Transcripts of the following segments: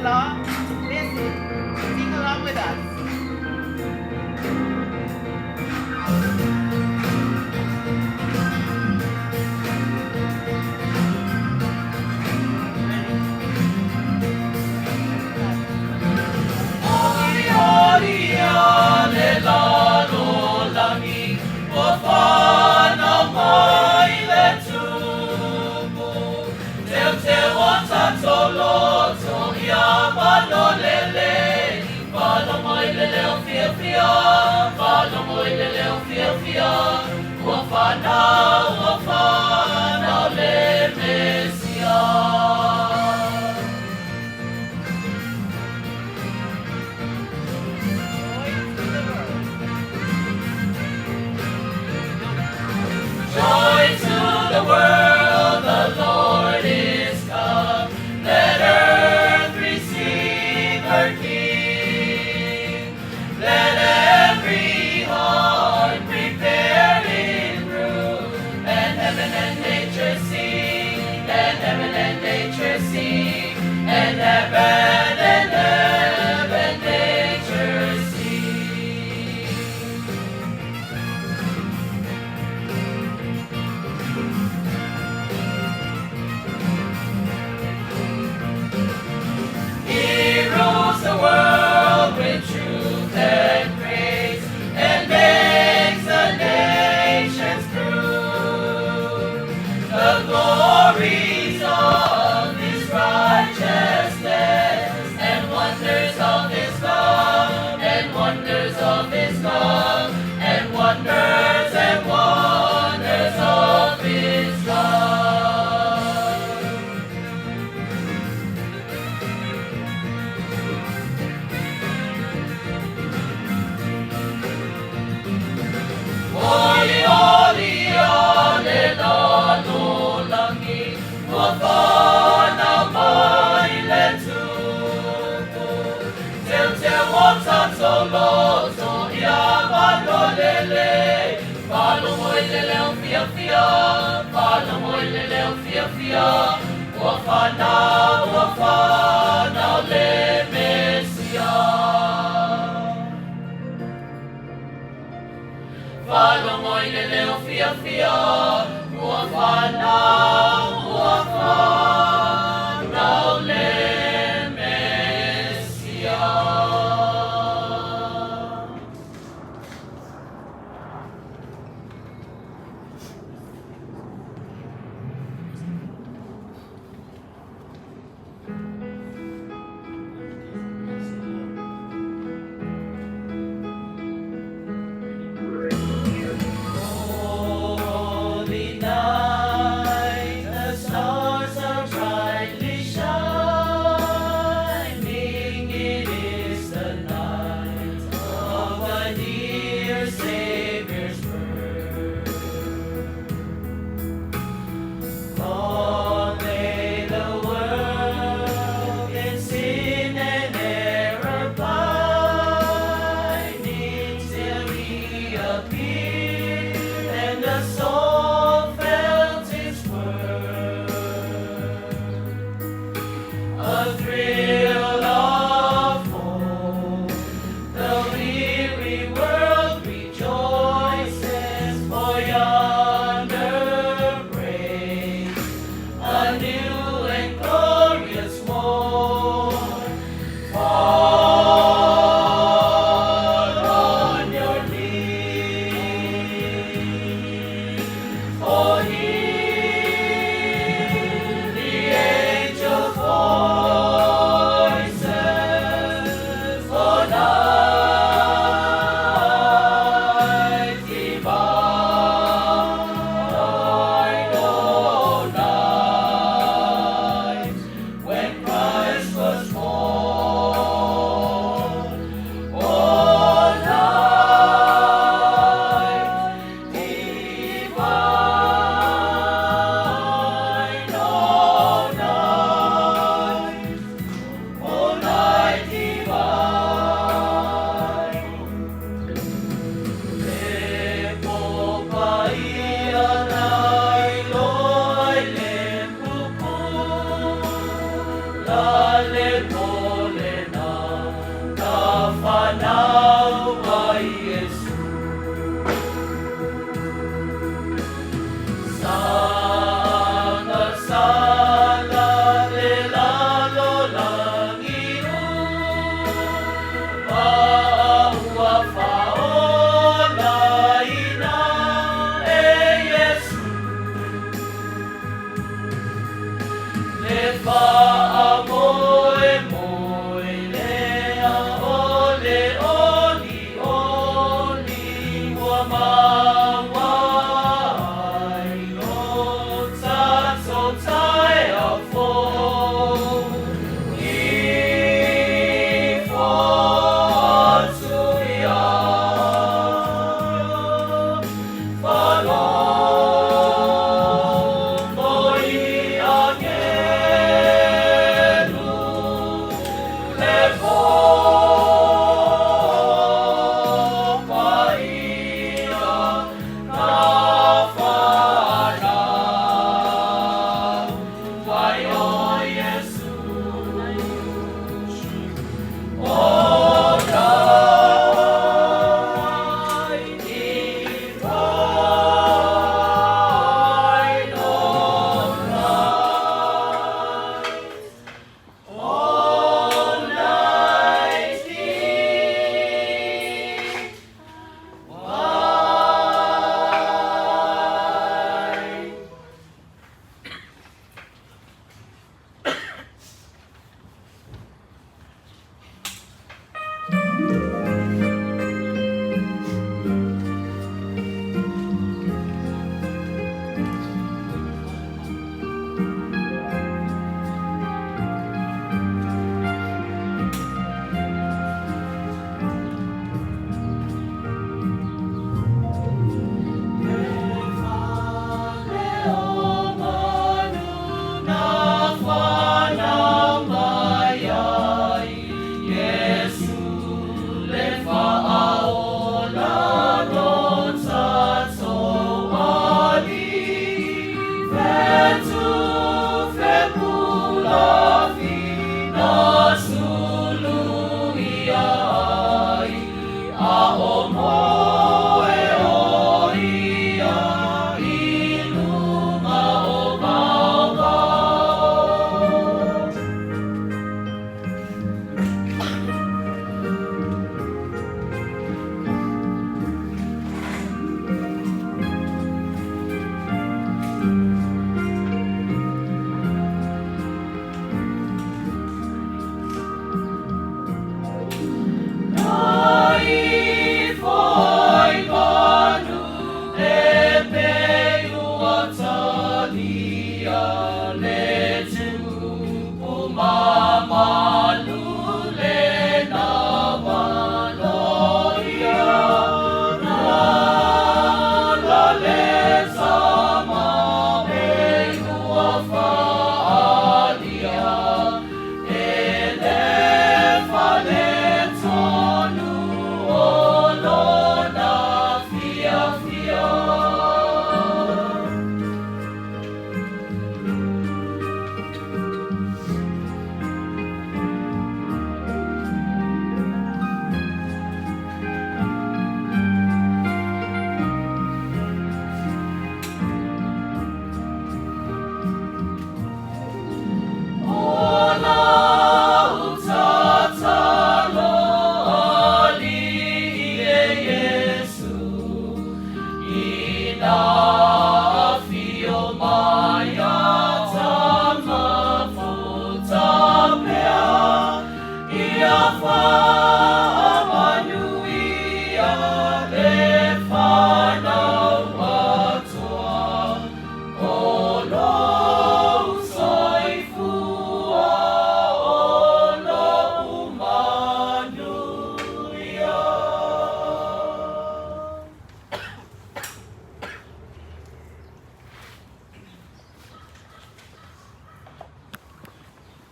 law, listen, sing along with us. Oli ia le lalolagi, ua whanau mai le tupu. Teuteu o tatou loto ia manolele, Faalogo i le leo fiafia, faalogo i le leo fiafia, ua whanau, ua whanau le Mesia. Joy to the world. Joy to the world, the Lord is come. Let earth receive her King. Let every heart prepare him room. And heaven and nature sing, and heaven and nature sing, and heaven nature sing. He rules the world with truth and grace and makes the nations prove the glories of his righteousness and wonders of his love and wonders of his love and wonders of his love. Oli oli ia le lalolagi, ua whanau mai le tupu. Teuteu o tatou loto ia manolele, Faalogo i le leo fiafia, faalogo i le leo fiafia, ua whanau le Mesia. Faalogo i le leo fiafia, ua whanau le Mesia. Holy night.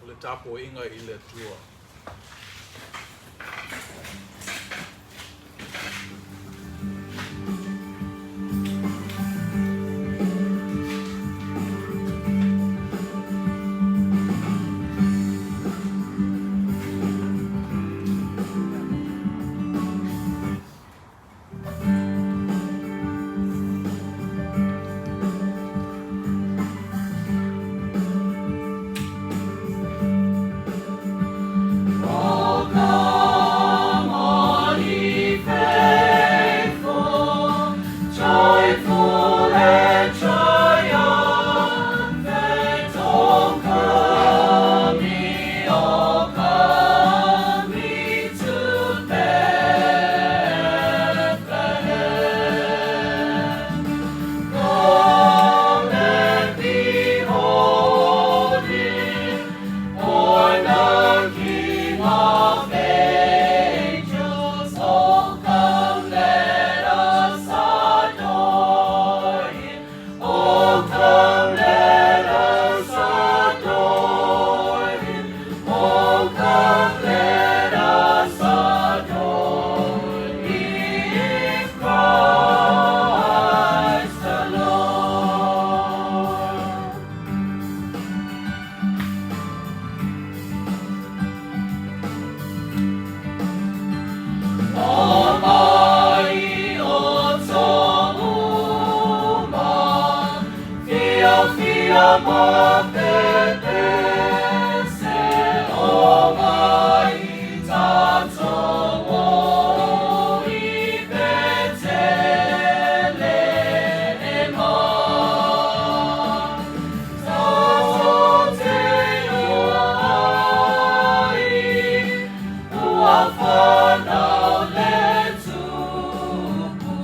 O le tapuaiga i le Atua. ma pepese o mai tatou o i Petelema. Tatou te iloa ai, ua fanau le Tupu,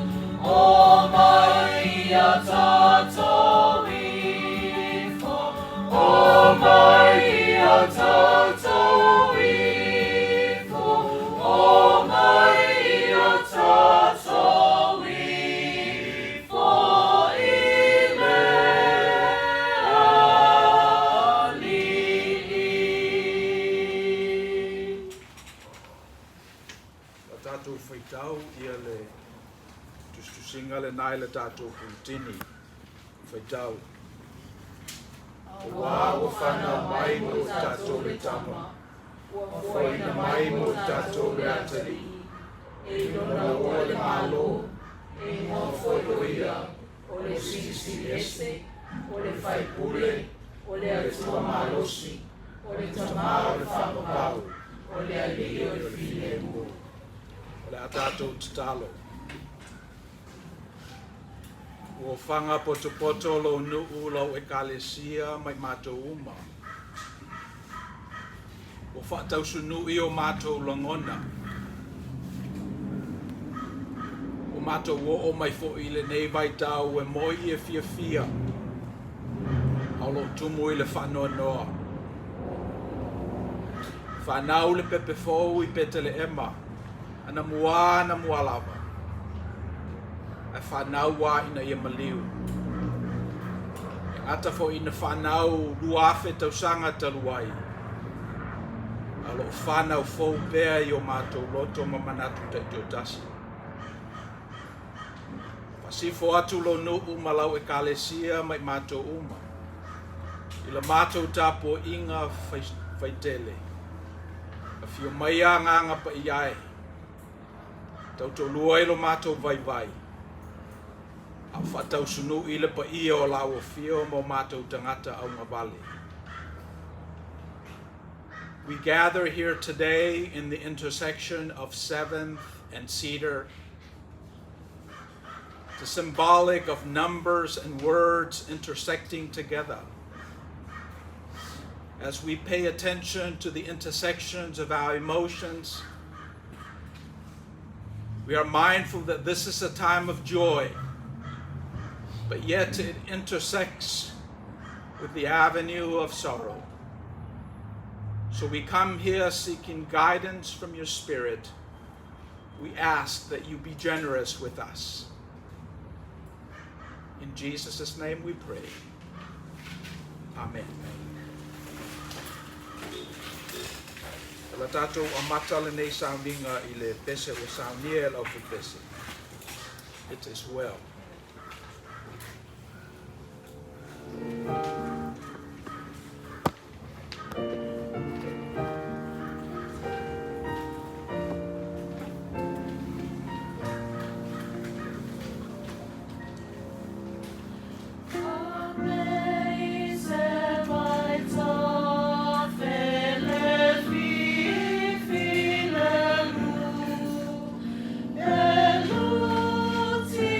o mai ia tatou ifo, o mai ia tatou ifo, o mai ia tatou ifo i le Alii. La tatou faitau ia le tusitusiga lenā i le tatou puletini. Faitau. Auā ua fanau mai mo i tatou le tama, ua foaina mai mo i tatou le atalii, e i lona ua le Malo, e igoa foi o ia, o le Silisili Ese, o le Faipule, o le Atua Malosi, o le Tamā o le Faavavau, o le Alii o le Filemu. O le a tatou tatalo. Ua faga potopoto lou nuu lau ekalesia ma i matou uma. Ua faatausunu'i o matou lagona. Ua matou oo mai fo'i i lenei vaitau e moi e fiafia. A o loo tumu i le faanoanoa. Fanau le pepe fou i Peteleema, anamuā anamuā lava. Ae fanau ua ina ia maliu. E gata fo'i ina fanau 2000 tausaga talu ai. A o loo fanau fou pea i o matou loto ma manatu taitoatasi. Faasifo atu lou nuu ma lau ekalesia ma i matou uma. I la matou tapuaiga faitele. Afio mai Agaga Paia e. Tautolua ai lo matou vaivai. A o faatausunu'i le paia o lau afio ma o matou tagata augavale. We gather here today in the intersection of 7th and Cedar. The symbolic of numbers and words intersecting together. As we pay attention to the intersections of our emotions, we are mindful that this is a time of joy, but yet it intersects with the avenue of sorrow. So we come here seeking guidance from your Spirit. We ask that you be generous with us. In Jesus' name we pray. Amen. O la tatou amata lenei sauniga i le pese ua saunia e le aufaipese. It is well. Se mai ta fele fi fi le lu e lu ti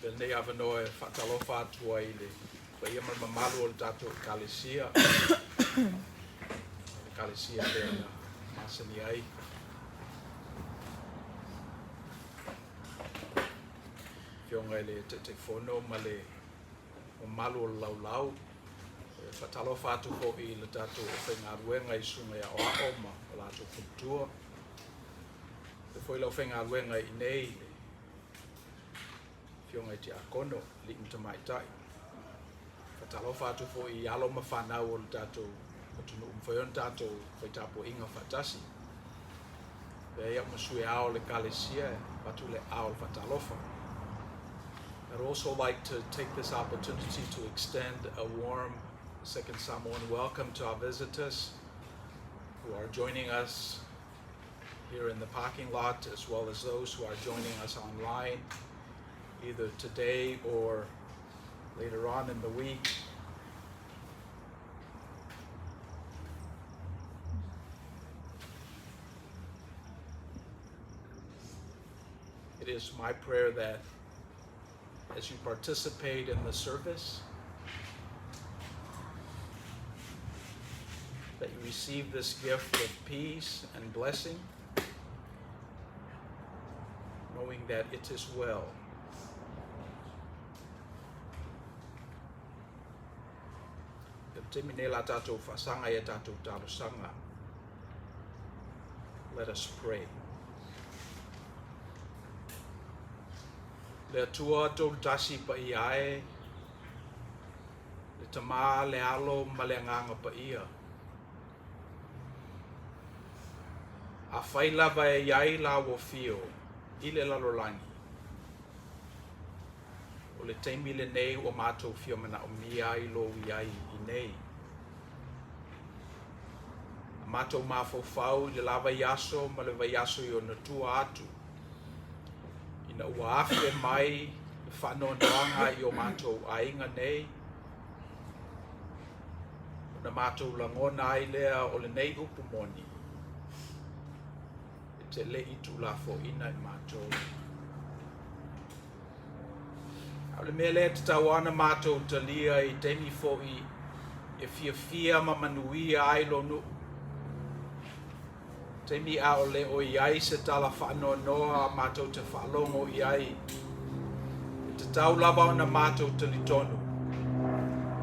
Avea lenei avanoa e faatalofa atu ai i le paia ma le mamalu o le tatou Ekalesia, Ekalesia pea na masani ai. Afioga i le Taitaifono ma le mamalu o le laulau. E faatalofa atu foi i le tatou aufaigaluega i susuga i aoao ma o latou faletua. E foi le aufaigaluega i inei i le afioga i Tiakono, alii ma tamaitai. Faatalofa atu foi i alo ma fanau o le tatou atunuu ua mafai ona tatou faitapuaiga faatasi. Avea ai au ma sui ao o le Ekalesia e avatu le aao o le faatalofa. I'd also like to take this opportunity to extend a warm Second Samoan welcome to our visitors who are joining us here in the parking lot, as well as those who are joining us online, either today or later on in the week. It is my prayer that as you participate in the service, that you receive this gift of peace and blessing, knowing that it is well. I le taimi nei la tatou faasaga i a tatou talosaga. Let us pray. Le Atua tolu tasi paia e, le Tama, le Alo ma le Agaga Paia. Afai lava e i ai la ua fio i le lalolagi, o le taimi lenei ua matou fia manaomia ai lou i ai i nei. A matou mafaufau i le la vaiaso ma le vaiaso i ona tua atu, ina ua afe mai le faanoanoaga i o matou aiga nei, ona matou lagona ai lea o lenei upu moni, e te le i tuulafoaiina i matou. A o le mea lea e tatau lava ona matou talia i taimi foi e fiafia ma manuia ai lou nuu, taimi a o le o i ai se tala faanoanoa matou te faalogo i ai, e tatau lava ona matou talitonu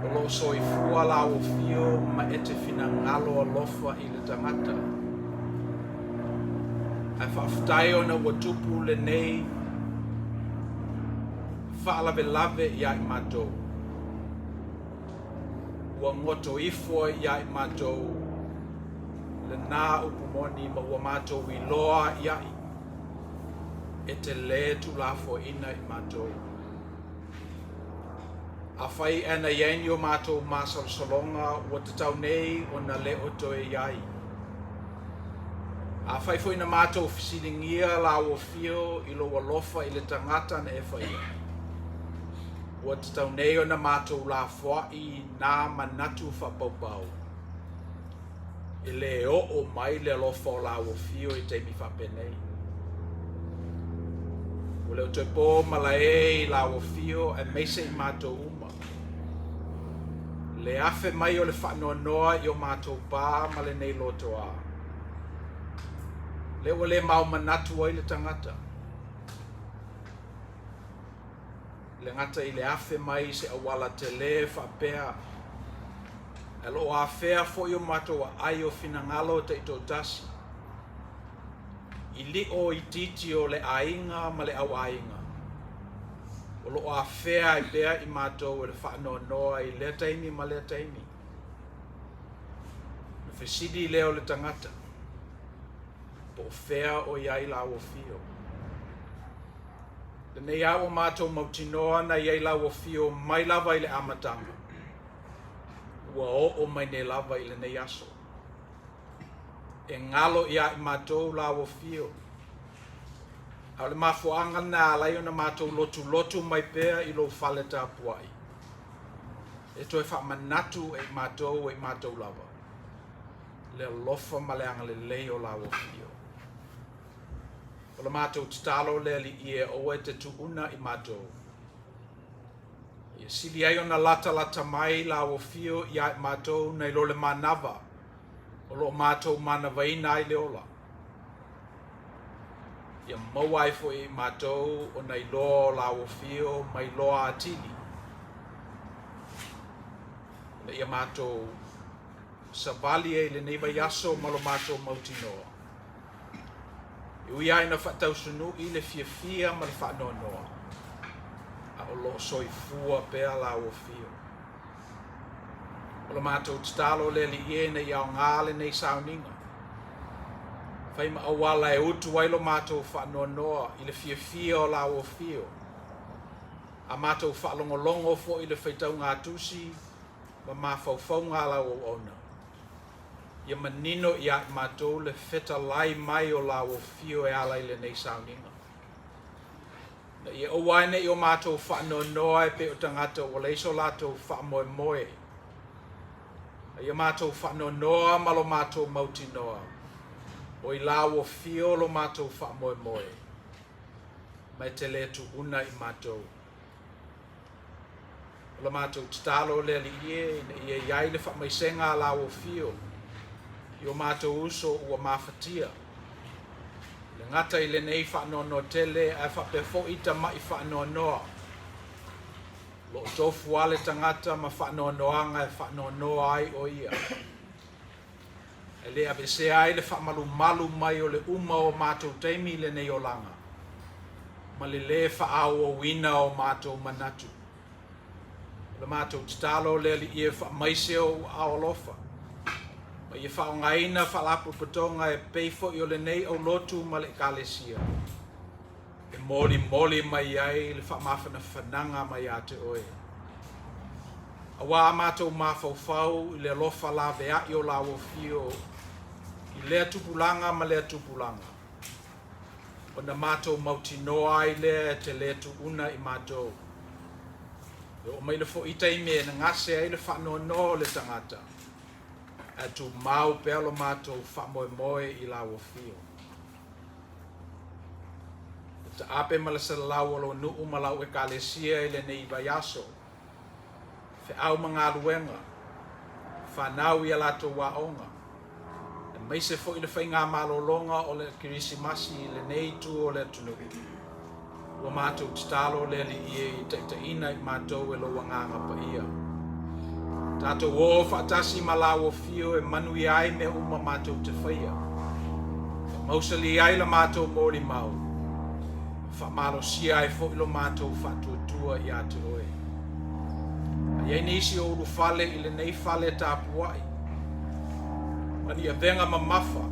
o lo o soifua la ua fio ma e te finagalo alofa i le tagata. Ae faafetai ona ua tupu lenei faalavelave iā i matou. Ua goto ifo iā i matou lena upu moni ma ua matou iloa iai e te lē tuulafoaiina i matou. Afai ae na i ai ni o matou masalosaloga ua tatau nei ona le o toe i ai. Afai foi na matou fesiligia la ua fio i lou alofa i le tagata na e faia, ua tatau nei ona matou lafoai nā manatu faapaupau e lē oo mai le alofa o la ua fio i taimi faapenei. Ua le o toe po malae i la ua fio aemaise i matou uma. Le afe mai o le faanoanoa i o matou pā ma lenei lotoa. Lea ua le mau manatu ai le tagata. Le gata i le afe mai i se auala telē faapea, ae o lo o afea foi o matou aai o finagalo taitoatasi i lio itiiti o le aiga ma le auaiga, o lo o afea ai pea i matou e le faanoanoa i lea taimi ma lea taimi. Ona fesili lea o le tagata, po o fea o i ai la ua fio. Lenei lava ua matou mautinoa na i ai la ua fio mai lava i le amataga, ua oo mai nei lava i lenei aso. E galo iā i matou la ua fio. A o le mafuaaga lena e ala ai ona matou lotulotu mai pea i lou fale tapuai, e toe faamanatu e i matou e i matou lava le alofa ma le agalelei o la ua fio. O le matou tatalo le Alii e aua e te tuuna i matou. Ia sili ai ona latalata mai lau afio ia i matou nai lo le manava o lo o matou manavaina ai le ola. Ia maua ai foi e i matou ona iloa o lau afio ma iloa atili, ina ia matou savali ai i lenei vaiaso ma lo matou mautinoa. E ui lava ina faatausunu'i le fiafia ma le faanoanoa, a o lo o soifua pea lau afio. O le matou tatalo le Alii e ina ia aoga lenei sauniga, fai ma auala e utu ai lo matou faanoanoa i le fiafia o lau afio, a matou faalogologo foi i le faitauga tusi ma mafaufauga a lau auauna. Ia manino ia i matou le fetalai mai o lau afio e ala i lenei sauniga. Na ia aua ai ne i o matou faanoanoa e pei o tagata ua leai so latou faamoemoe. A ia matou faanoanoa ma lo matou mautinoa, o i lau afio lo matou faamoemoe, ma e te le tuuna i matou. O le matou tatalo le Alii e, ina ia i ai le faamaisega a lau afio i o matou uso ua mafatia. Le gata i lenei faanoanoa tele ae faapea foi tama'i faanoanoa. Lo o tofu lava le tagata ma faanoanoaga e faanoanoa ai o ia. E le aveesea ai le faamalumalu mai o le uma o matou taimi i lenei olaga, ma le lē faaauauina o matou manatu. O le matou tatalo le Alii e faamaise ou aao alofa, ma ia faaaogaina faalapotopotoga e pei foi o lenei aulotu ma le Ekalesia, e molimoli mai ai le faamafanafanaga mai ia te oe. Auā a matou mafaufau i le alofa laveai o lau afio i lea tupulaga ma lea tupulaga, ona matou mautinoa ai lea e te le tuuna i matou. E oo mai le foi taimi e gase ai le faanoanoa o le tagata, ae tumau pea lo matou faamoemoe i lau afio. Le taape ma le salalau o lou nuu ma lau Ekalesia i lenei vaiaso, feau ma galuega, fanau i a latou aoga, aemaise foi le faiga malologa o le Kerisimasi i lenei itu o le atunuu. Ua matou tatalo le Alii e taitaiina i matou e lou Agaga Paia. Tatou o faatasi ma lau afio e manuia ai mea uma matou te faia. E mausali ai la matou molimau, faamalosia ai foi lo matou faatuatua ia te oe. A i ai nisi o ulufale i lenei fale tapuai, ma ni avega mamafa,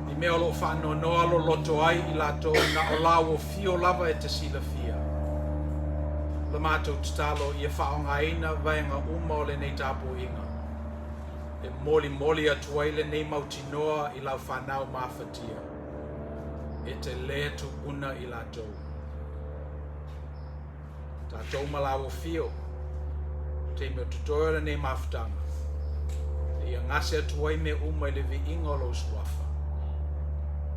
ni mea o lo o faanoanoa loloto ai i latou na o lau afio lava e te silafia. O le matou tatalo ia faaaogaina vaega uma o lenei tapuaiga, e molimoli atu ai lenei mautinoa i lau fanau mafatia, e te le tuuna i latou. Tatou ma lau afio, taimi o totoe o lenei mafutaga, ia gase atu ai mea uma i le viiga o lou suafa,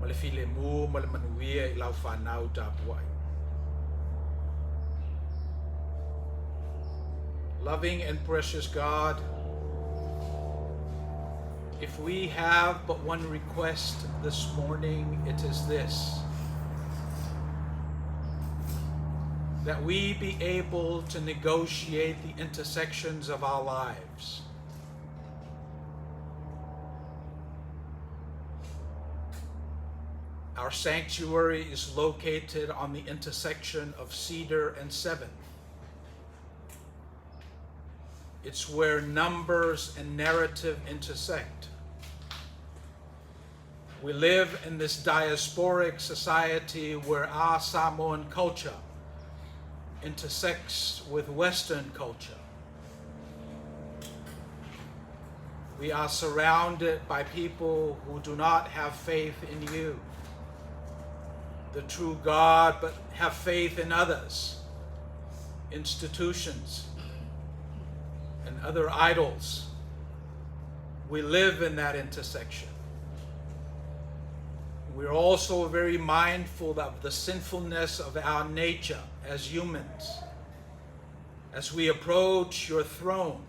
ma le filemu ma le manuia i lau fanau tapuai. Loving and precious God, if we have but one request this morning, it is this: that we be able to negotiate the intersections of our lives. Our sanctuary is located on the intersection of Cedar and 7th. It's where numbers and narrative intersect. We live in this diasporic society where our Samoan culture intersects with Western culture. We are surrounded by people who do not have faith in you, the true God, but have faith in others, institutions, and other idols. We live in that intersection. We're also very mindful of the sinfulness of our nature as humans. As we approach your throne,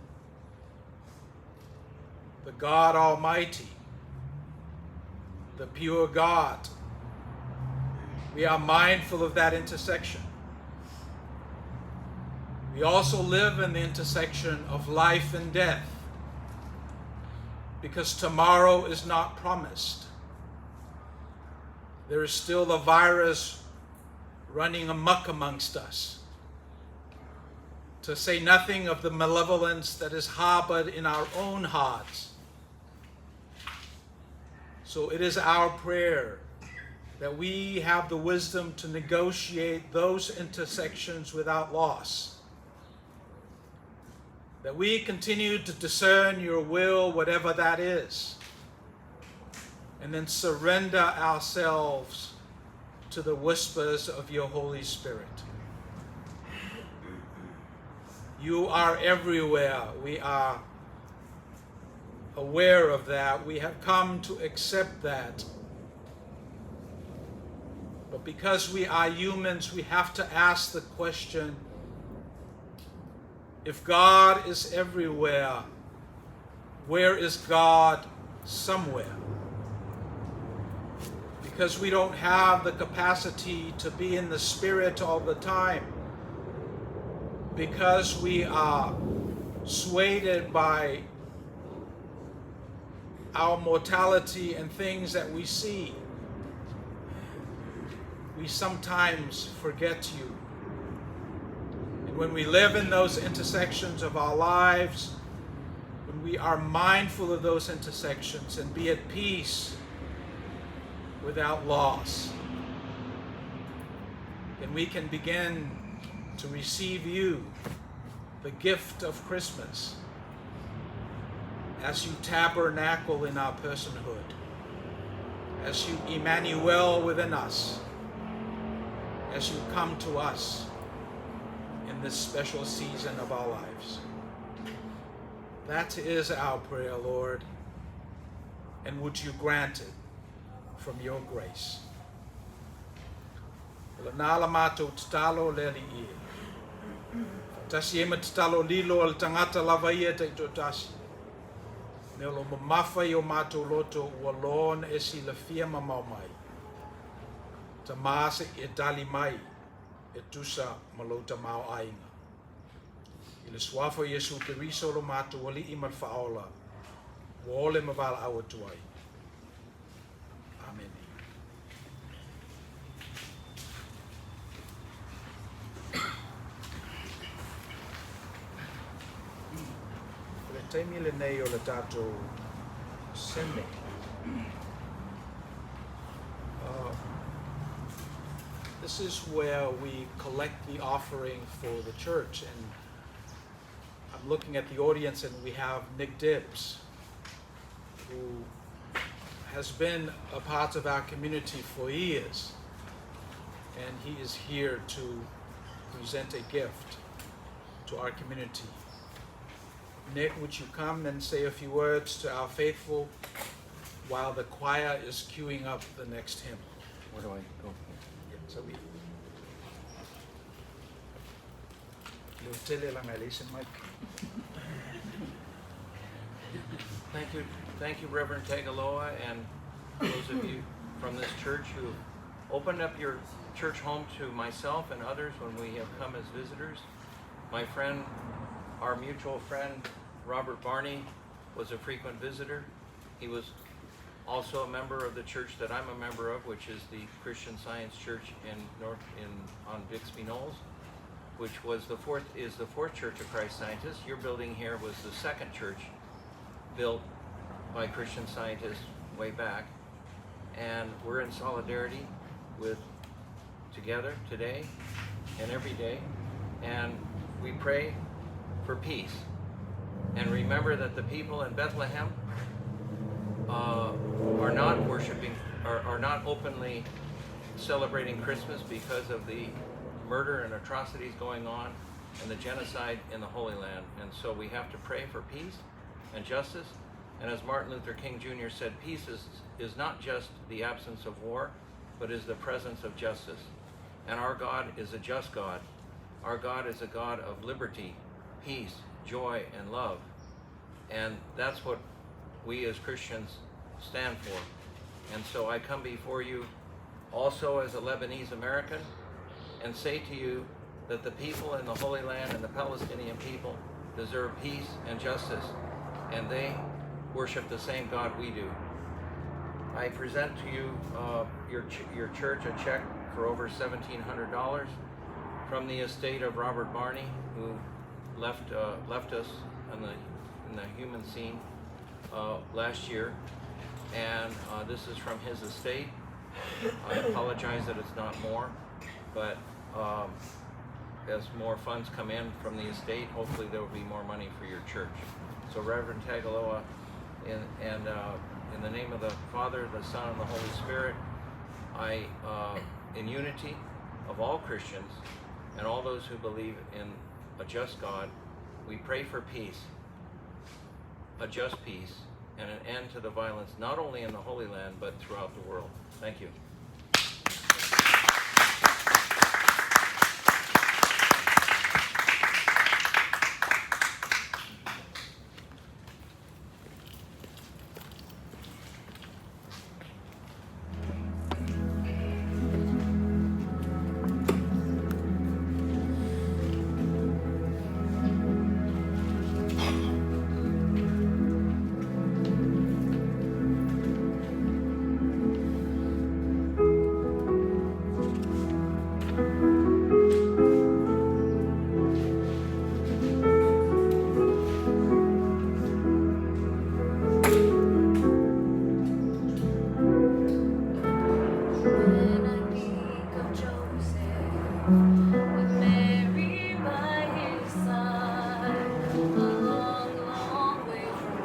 the God Almighty, the pure God, we are mindful of that intersection. We also live in the intersection of life and death because tomorrow is not promised. There is still a virus running amok amongst us. To say nothing of the malevolence that is harbored in our own hearts. So it is our prayer that we have the wisdom to negotiate those intersections without loss. That we continue to discern your will, whatever that is, and then surrender ourselves to the whispers of your Holy Spirit. You are everywhere. We are aware of that. We have come to accept that. But because we are humans, we have to ask the question, if God is everywhere, where is God somewhere? Because we don't have the capacity to be in the Spirit all the time. Because we are swayed by our mortality and things that we see, we sometimes forget you. And when we live in those intersections of our lives, when we are mindful of those intersections and be at peace without loss, then we can begin to receive you, the gift of Christmas, as you tabernacle in our personhood, as you Emmanuel within us, as you come to us in this special season of our lives. That is our prayer, Lord, and would you grant it from your grace. O lena la matou tatalo le Alii e. Faatasi ai ma tatalo lilo a le tagata lava ia taitoatasi. Mea o lo o mamafa i o matou loto ua loa ona e silafia mamao mai. Tama se'i e tali mai e tusa ma lou tamaoaiga. I le suafa o Iesu Keriso lo matou Alii ma le Faaola, ua ole ma valaau atu ai. Amene. O le taimi lenei o le tatou sene. This is where we collect the offering for the church, and I'm looking at the audience, and we have Nick Dibbs, who has been a part of our community for years, and he is here to present a gift to our community. Nick, would you come and say a few words to our faithful while the choir is queuing up the next hymn? Where do I go? Yeah, so we. Leo tele langa e leai se mic. Thank you, Reverend Tagaloa, and those of you from this church who opened up your church home to myself and others when we have come as visitors. My friend, our mutual friend, Robert Barney, was a frequent visitor. He was also a member of the church that I'm a member of, which is the Christian Science Church in North in on Bixby Knolls, which was the fourth is the fourth Church of Christ Scientists. Your building here was the second church built by Christian Scientists way back, and we're in solidarity with together today and every day, and we pray for peace. And remember that the people in Bethlehem are not worshiping, are not openly celebrating Christmas because of the murder and atrocities going on and the genocide in the Holy Land. And so we have to pray for peace and justice. And as Martin Luther King Jr. said, peace is not just the absence of war, but is the presence of justice. And our God is a just God. Our God is a God of liberty. peace, joy, and love. And that's what we as Christians stand for. And so I come before you also as a Lebanese American and say to you that the people in the Holy Land and the Palestinian people deserve peace and justice, and they worship the same God we do. I present to you your church a check for over $1,700 from the estate of Robert Barney, who left us in the human scene last year, and this is from his estate. I apologize that it's not more, but as more funds come in from the estate, hopefully there will be more money for your church. So Reverend Tagaloa, in the name of the Father, the Son, and the Holy Spirit, I, in unity of all Christians and all those who believe in a just God, we pray for peace, a just peace, and an end to the violence, not only in the Holy Land, but throughout the world. Thank you. When I think of Joseph with Mary by his side, a long, long way from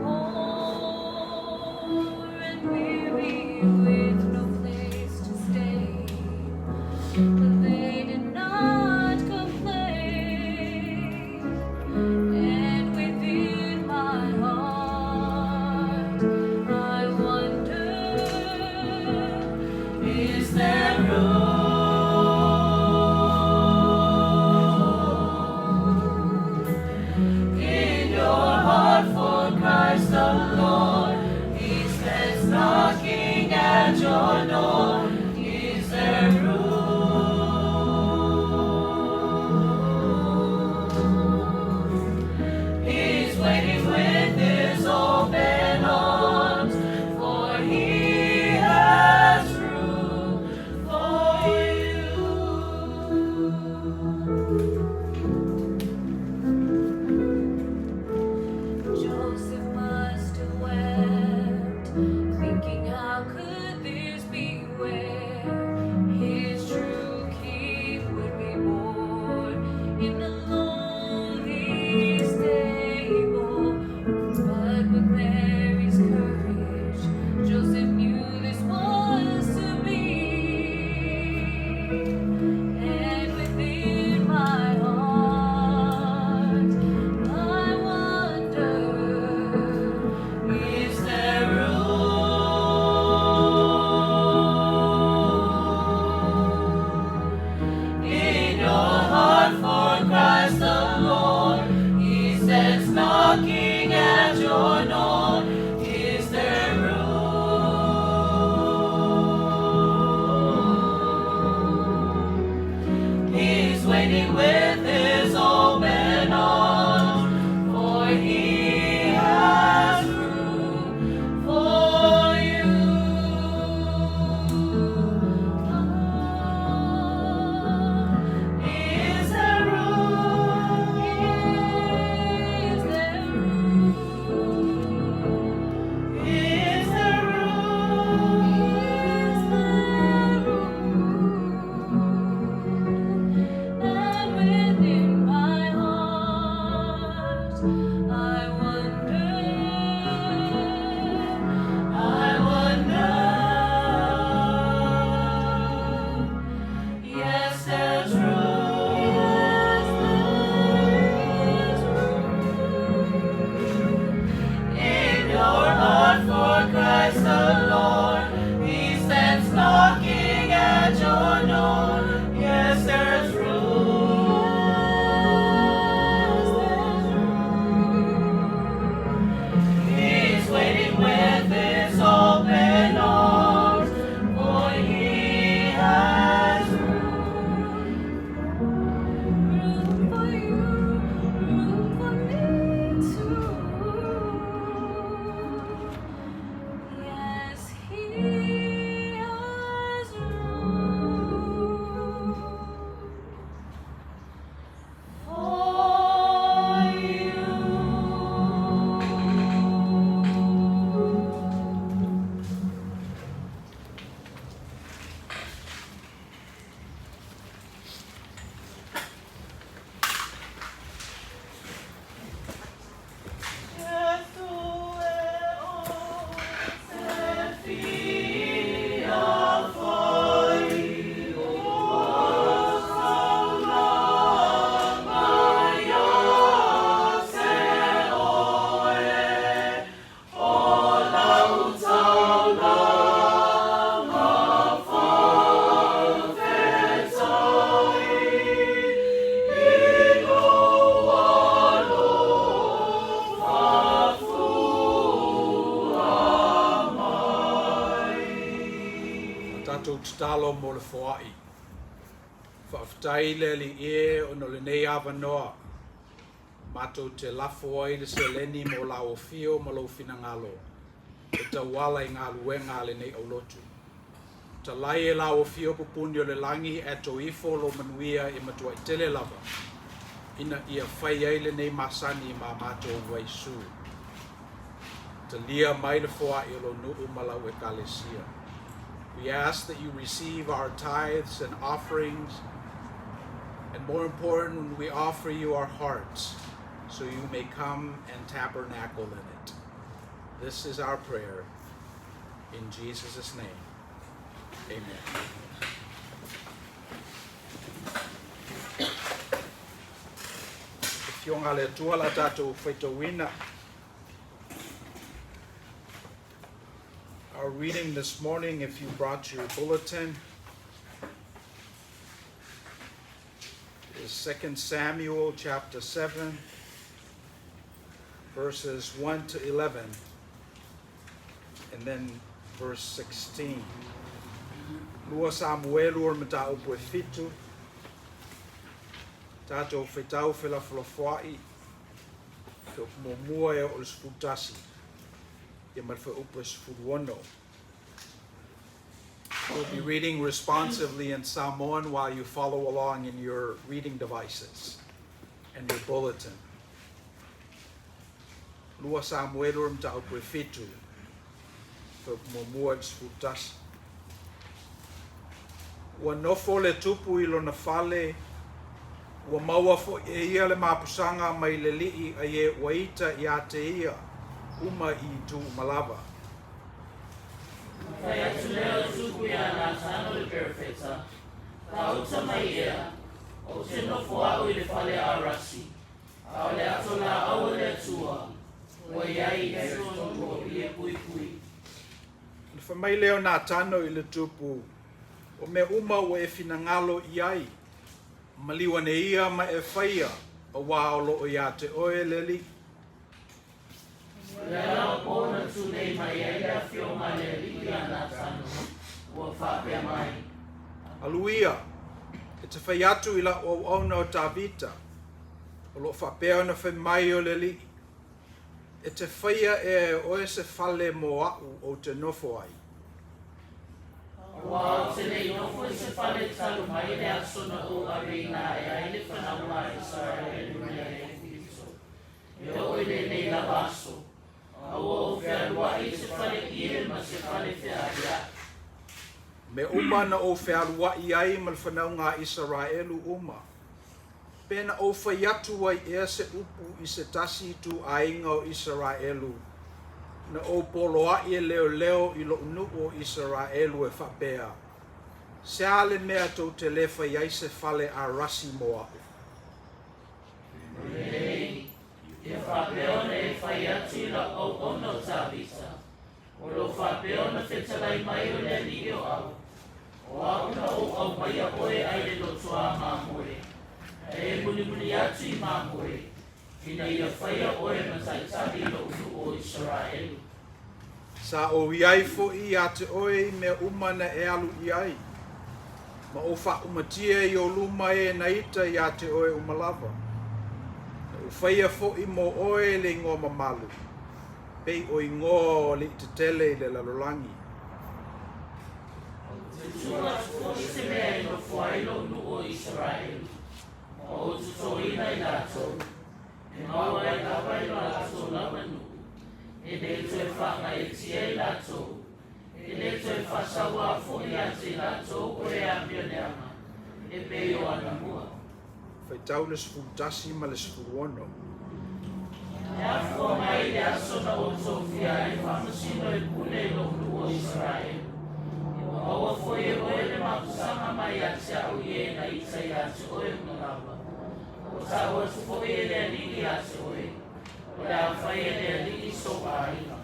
home, poor and weary with no place to stay, but they did not complain. And within my heart, I wonder, is there room in your heart for Christ the Lord? He stands knocking at your door. Is there room? He's waiting with his open arms, for he has room for you. Joseph must have wept, thinking how could this be where his true king would be born in a lonely stable. But with Mary's courage, Joseph knew this was to be. And within my heart, I wonder, is there room in your heart for Christ the Lord? He stands knocking at your door. Is there room? He's waiting with his open arms, for he has room for you. Is there room? Is there room? Is there room? Is there room? And tatalo mo le foai. Faafetai i le Alii e ona o lenei avanoa matou te lafo ai le seleni mo lau afio ma lou finagalo e tauala i galuega a lenei aulotu. Talai e lau afio pupuni o le lagi ae toifo lou manuia e matuai tele lava ina ia fai ai lenei masani ma matou vaisu. Talia mai le foai o lou nuu ma lau ekalesia. We ask that you receive our tithes and offerings, and more important, we offer you our hearts so you may come and tabernacle in it. This is our prayer. In Jesus' name, amen. Afioga a le Atua la tatou faitauina. Our reading this morning, if you brought your bulletin, is 2 Samuel chapter 7, verses 1 to 11, and then verse 16. Lua Samuelu o le mataupu e fitu, tatou faitau felafolafoai, fuaiupu muamua e oo i le 11, ia ma le fuaiupu e 16. We'll be reading responsively in Samoan while you follow along in your reading devices and your bulletin. Lua Samuelu o le mataupu e fitu, fuaiupu muamua i le 11. Ua nofo le tupu i lona fale, ua maua foi e ia le mapusaga mai le Alii ai e ua ita ia te ia uma i itu uma lava. Fai atu lea o le tupu iā Natano le perofeta, Gauta mai ea, ou te nofo au i le fale a rasi, a o le ato laau a le Atua, ua i ai i totonu o ie puipui. Ona fai mai lea o Natano i le tupu, O mea uma ua e finagalo i ai, maliu ane ia ma e faia, auā o lo o iā te oe le Alii. O le ala o po na tulei mai ai le afioga a le Alii iā Natano, ua faapea mai. Alu ia, e te fai atu i lau auauna o Tavita, o lo o faapea ona fai mai o le Alii, E te faia ea e oe se fale mo aʻu ou te nofo ai. Auā ou te le i nofo i se fale talu mai le aso na ou aveina aʻe ai le fanauga a Isaraelu mai Aikupito, e oo i lenei lava aso, a ua ou fealuaʻi i se fale ie ma se fale feaveaʻi. Mea uma na ou fealuaʻi ai ma le fanauga a Isaraelu uma, Pe na ou fai atu ai ea se upu i se tasi ituaiga o Isaraelu, na ou poloaʻi e leoleo i loʻu nuu o Isaraelu e faapea, Se a le mea tou te lē fai ai se fale a rasi mo aʻu? O lenei, ia faapea ona e fai atu i lau auauna o Tavita, O lo o faapea ona fetalai mai o le Alii o au, o au na ou aumaia oe ai le lotoā mamoe, a e mulimuli atu i mamoe, ina ia faia oe ma taitai i loʻu nuu o Isaraelu. Sa ou i ai foʻi iā te oe i mea uma na e alu i ai, ma ou faaumatia i ou luma e na ita iā te oe uma lava. Na ou faia foʻi mo oe le igoa mamalu, Pei o igoa o alii tetele i le lalolagi. Ou te tu atu foi i se mea e nofo ai lou nuu o Isaraelu, ma ou totoina i latou, e mau ai lava i lo latou lava nuu, e le toe faagaeetia i latou, e le toe faasauā foi ia te i latou o le amio leaga, e pei o anamua. Faitau le 11 ma le 16. E afua mai i le aso na outou fia ai faamasino e pule i lou nuu o Isaraelu, ua maua foi e oe le mapusaga mai ia te au i e na ita ia te oe uma lava. Ua tau atu foi e le Alii ia te oe, o le a fai e le Alii sou aiga.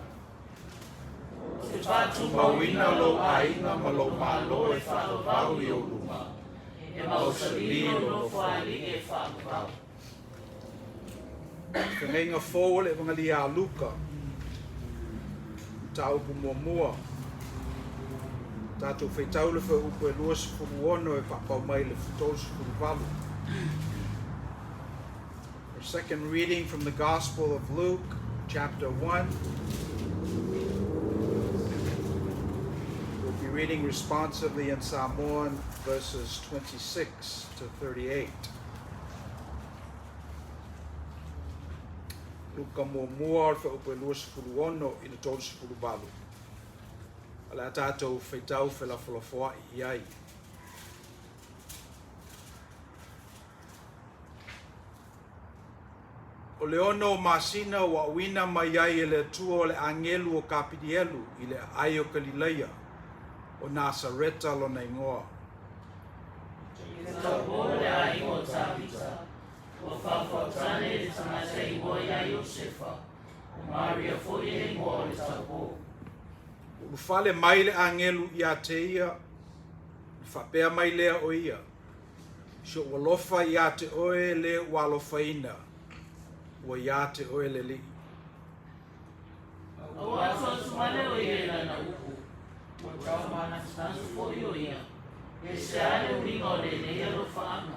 Ou te faatumauina lou aiga ma lou Malo e faavavau i ou luma, E mausalī lou nofoalii e faavavau. Feagaiga fou o le Evangelia a Luka, mataupu muamua. Tatou faitau le fuaiupu e 26 e faapau mai le 38. Our second reading from the Gospel of Luke, chapter 1. We'll be reading responsively in Samoan verses 26 to 38. Luka muamua o le fuaiupu e 26 i le 38. O le a tatou faitau felafolafoai i ai. O le ono o masina ua auina mai ai e le Atua o le agelu o Kapilielu i le aai o Kalilaia, o Nasareta lona igoa. I le taupō le aiga o Tavita, ua faafautane le tagata e igoa ia Iosefa, o Maria foi le igoa o le taupō. Ua ulufale mai le agelu iā te ia, ona faapea mai lea o ia, Si ou alofa iā te oe le ua alofaina, ua iā te oe le Alii. A ua asuasu vale o ia i lana upu, ua taumanatunasu foi o ia, e sea le uiga o lenei alofaaga.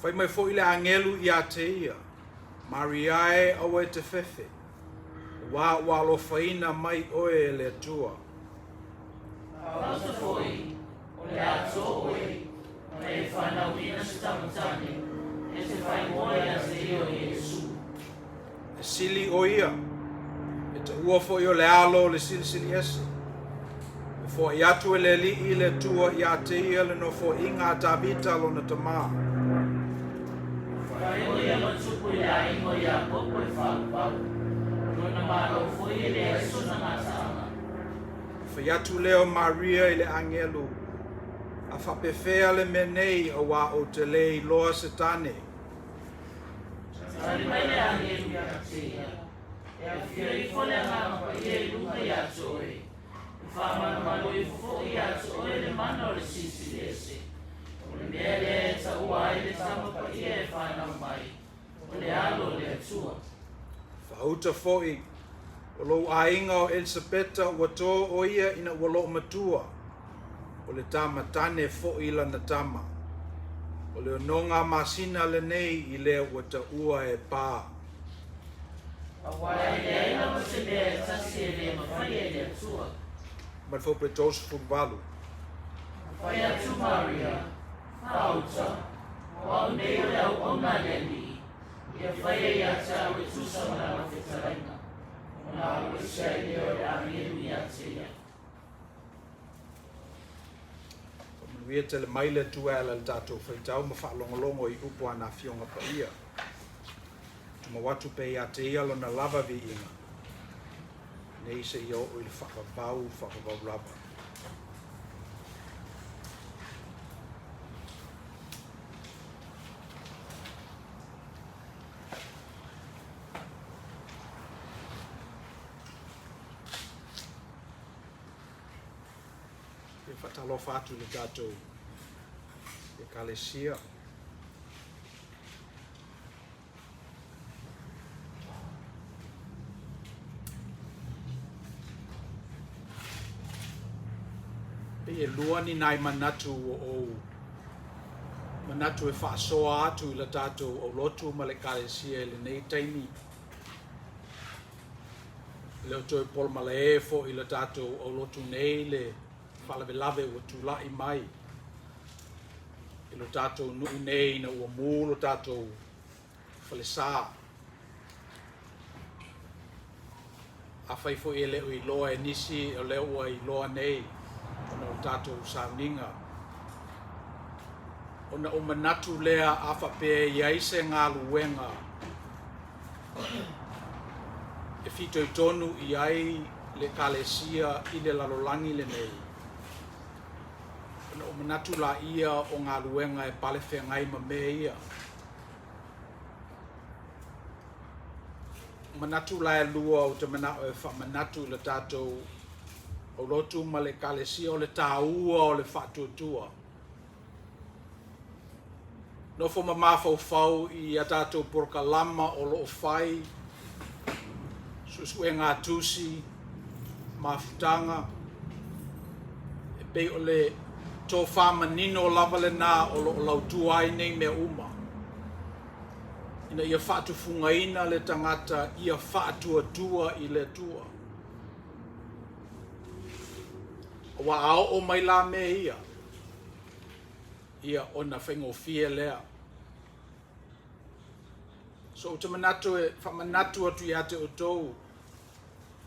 Fai mai foi le agelu iā te ia, Maria e, aua e te fefe, auā ua alofaina mai oe e le Atua. Fauta foi, o le a tō oe, ona e fanauina se tama tane, e te faaigoa ia te ia o Iesu. E sili o ia, e taua foi o le Alo o le Silisili Ese. E foai atu e le Alii le Atua iā te ia le nofoaiga a Tavita lona tamā. Fai o ia ma tupu i le aiga o Iakopo e faalupau, o lona malo foi e leai sona gataaga. Fai atu lea o Maria i le agelu, A faapefea le mea nei auā ou te lē iloa se tane? Tali mai le agelu ia te ia, E afio ifo le Agaga Paia i luga ia te oe, e faamalumalu ifo foi ia te oe le mana o le Silisili Ese. O le mea lea e taua ai le Tama Paia e fanau mai, o le Alo o le Atua. Faauta foi, o lou aiga o Elisapeta ua tō o ia ina ua loomatua, o le tama tane foi lana tama. O le onoga masina lenei i lea ua taua e pā. Auā e leai lava se mea e tasi e lē mafai e le Atua. Ma le fuaiupu e 38. Fai atu Maria, Faauta, o au nei o le auauna a le Alii, ia faia ia te au e tusa ma lana fetalaiga, ona alu ese ai lea o le agelu ia te ia. Faamanuia tele mai le Atua e ala i le tatou faitau ma faalogologo i upu a na Afioga Paia. Tumau atu pea ia te ia lona lava viiga, nei seia oo i le faavavau, faavavau lava. E faatalofa atu i le tatou Ekalesia. Pei e lua ni nai manatu ua ou manatu e faasoa atu i la tatou aulotu ma le Ekalesia i lenei taimi. E le o toe polomalaē foi i la tatou aulotu nei le faalavelave ua tula'i mai i lo tatou nu'u nei ina ua mū lo tatou falesā. Afai foi e le o iloa e nisi, o lea ua iloa nei ona o le tatou sauniga. Ona ou manatu lea a faapea e i ai se galuega e fitoitonu i ai le Ekalesia i le lalolagi lenei, ona ou manatu laia o galuega e palefeagai ma mea ia. Manatu la e lua ou te mana'o e faamanatu i le tatou aulotu ma le Ekalesia o le tāua o le faatuatua. Nofo ma mafaufau i a tatou polokalama o lo o fai, suesuega a tusi, mafutaga, e Pei o le tofa manino lava lenā o lo o lautua ai nei mea uma, ina ia faatufugaina le tagata ia faatuatua i le Atua. Aua a oo mai la mea ia, ia ona faigofie lea. So ou te manatu e faamanatu atu ia te outou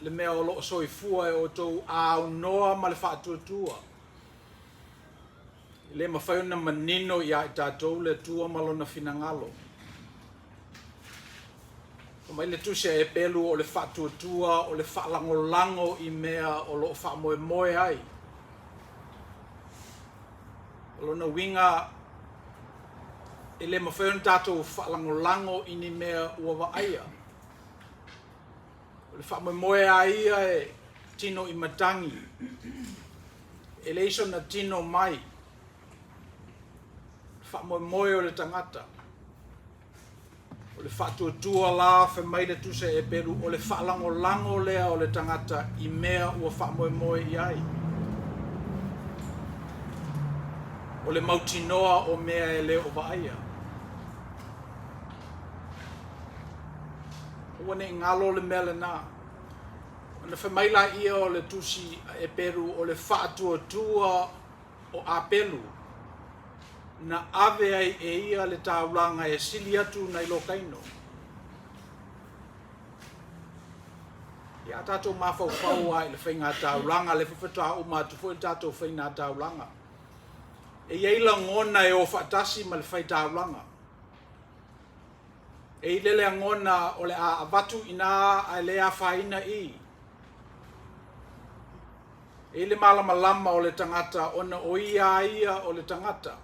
le mea o lo o soifua e outou a aunoa ma le faatuatua. E le mafai ona manino ia i tatou le Atua ma lona finagalo. Fai mai le tusi a Hepelu o le faatuatua o le faalagolago i mea o lo o faamoemoe ai. O lona uiga, e le mafai ona tatou faalagolago i ni mea ua vaaia. O le faamoemoe a ia e tino i matagi, e leai sona tino mai. O le faamoemoe o le tagata. O le faatuatua la, fai mai le tusi a Hepelu, o le faalagolago lea o le tagata i mea ua faamoemoe i ai. O le mautinoa o mea e le o vaaia. Aua ne i galo le mea lenā. Ona fai mai laia o le tusi a Heperu o le faatuatua o Apelu na ave ai e ia le taulaga e sili atu nai lo Kaino. Ia a tatou mafaufau lava i le faiga taulaga, lea foi faatoa uma atu foi le tatou faiga taulaga. E i ai lagona e o faatasi ma le fai taulaga. E i ai le lagona o le a avatu i ina ae le afaina i. E i ai le malamalama o le tagata ona o ia a ia o le tagata.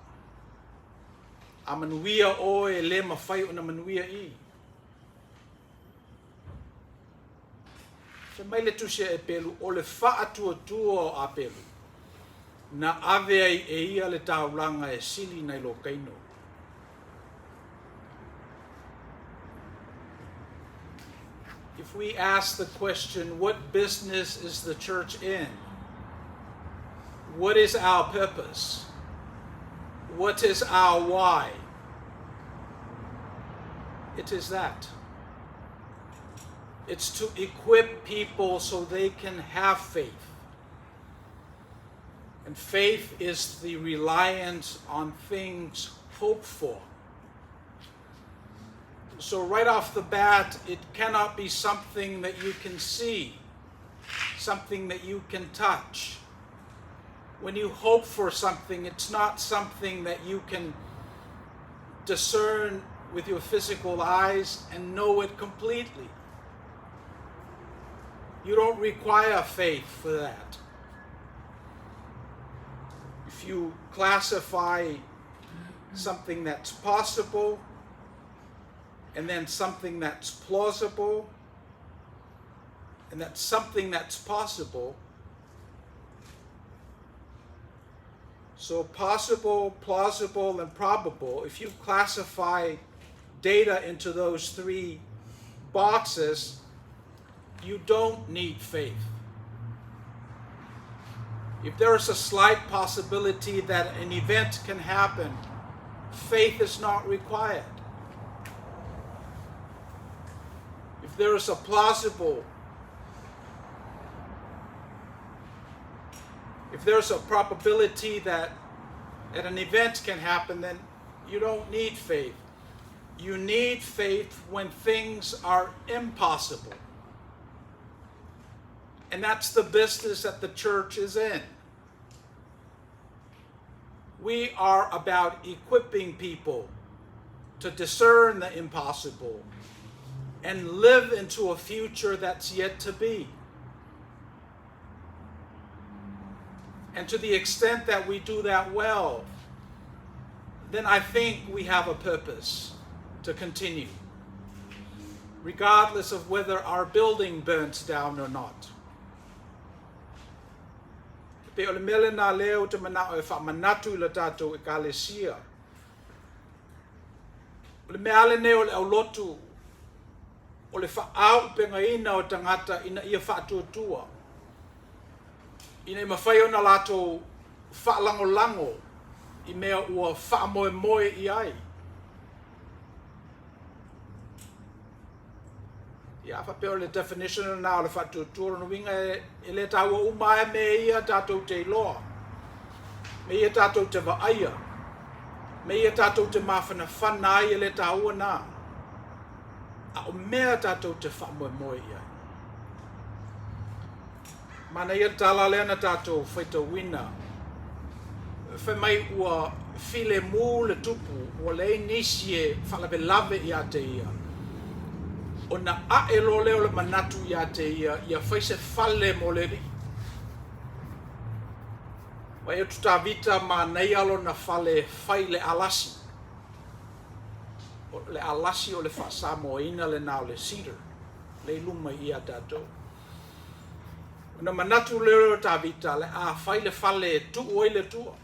A manuia oe e le mafai ona manuia i. Fai mai le tusi a Hepelu, o le faatuatua o Apelu, na ave ai e ia le taulaga e sili nai lo Kaino. If we ask the question, what business is the church in? What is our purpose? What is our why? It is that. It's to equip people so they can have faith. And faith is the reliance on things hoped for. So, right off the bat, it cannot be something that you can see, something that you can touch. When you hope for something, it's not something that you can discern with your physical eyes and know it completely. You don't require faith for that. If you classify something that's possible and then something that's plausible and that's something that's possible. So, possible, plausible, and probable, if you classify data into those three boxes, you don't need faith. If there is a slight possibility that an event can happen, faith is not required. If there is a plausible, if there's a probability that, that an event can happen, then you don't need faith. You need faith when things are impossible. And that's the business that the church is in. We are about equipping people to discern the impossible and live into a future that's yet to be. And to the extent that we do that well, then I think we have a purpose to continue, regardless of whether our building burns down or not. Pei o le mea lenā lea ou te manao e faamanatu i la tatou ekalesia. O le mea lenei o le aulotu, o le faaauupegaina o tagata ina ia faatuatua. Ina ia mafai ona latou faalagolago i mea ua faamoemoe i ai. Ia, a faapea o le definition lena o le faatuatua, lona uiga e, e le taua uma lava mea ia tatou te iloa, mea ia tatou te vaaia, mea ia tatou te mafanafana ai, e le taua na. A o mea tatou te faamoemoe i ai. Manaia le tala lea na tatou faitauina, fai mai ua filemu le tupu, ua leai nisi e faalavelave ia te ia, ona ae loa lea o le manatu ia te ia, ia fai se fale mo le Alii. Vaai atu Tavita manaia lona fale e fai i le alasi. O le alasi o le faa-Samoaina lena o le cedar, lea i luma i i a tatou. Ona manatu lea o Tavita, le a fai le fale e tuu ai le Atua.